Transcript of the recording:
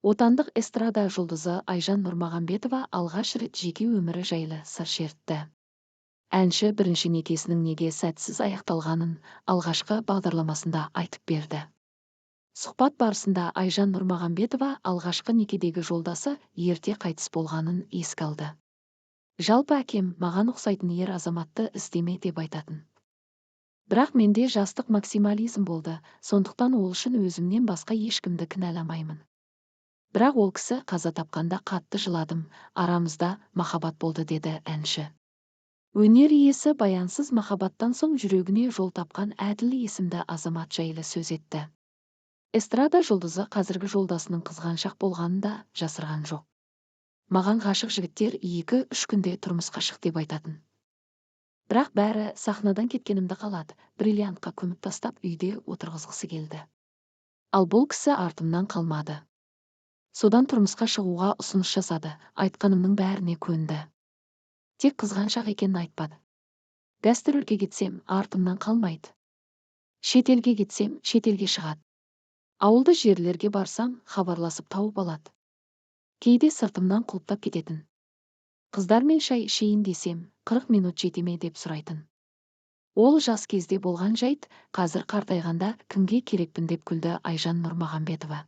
Отандық эстрада жұлдызы Айжан Нұрмағамбетова алғаш рет жеке өмірі жайлы сыр шертті. Әнші бірінші некесінің неге сәтсіз аяқталғанын алғашқы бағдарламасында айтып берді. Сұхбат барысында Айжан Нұрмағамбетова алғашқы некедегі жолдасы ерте қайтыс болғанын еске алды. Жалпы, әкем маған ұқсайтын ер азаматты іздеме деп айтатын. Бірақ менде жастық максимализм болды, сондықтан ол үшін өзімнен басқа ешкімді кінәламаймын. Бірақ ол кісі қаза тапқанда қатты жыладым, арамызда махаббат болды, деді әнші. Өнер иесі баянсыз махаббаттан соң жүрегіне жол тапқан Әділ есімді азамат жайлы сөз етті. Эстрада жұлдызы қазіргі жолдасының қызғаншақ болғанын да жасырған жоқ. Маған ғашық жігіттер 2-3 күнде тұрмысқа шық деп айтатын. Бірақ бәрі сахнадан кеткенімді қалады, бриллиантқа көміп тастап, үйде отырғызғысы келді. Ал бұл кісі артымнан қалмады. Содан тұрмысқа шығуға ұсыныс жасады, айтқанымның бәріне көнді. Тек қызғаншақ екенін айтпады. Гастрольге кетсем, артымнан қалмайды. Шетелге кетсем, шетелге шығады. Ауылды жерлерге барсам, хабарласып тауып алады. Кейде сыртымнан құлыптап кететін. Қыздармен шай ішейін десем, 40 минут жете ме деп сұрайтын. Ол жас кезде болған жайт, қазір қартайғанда кімге керекпін, деп күлді Айжан Нұрмағамбетова.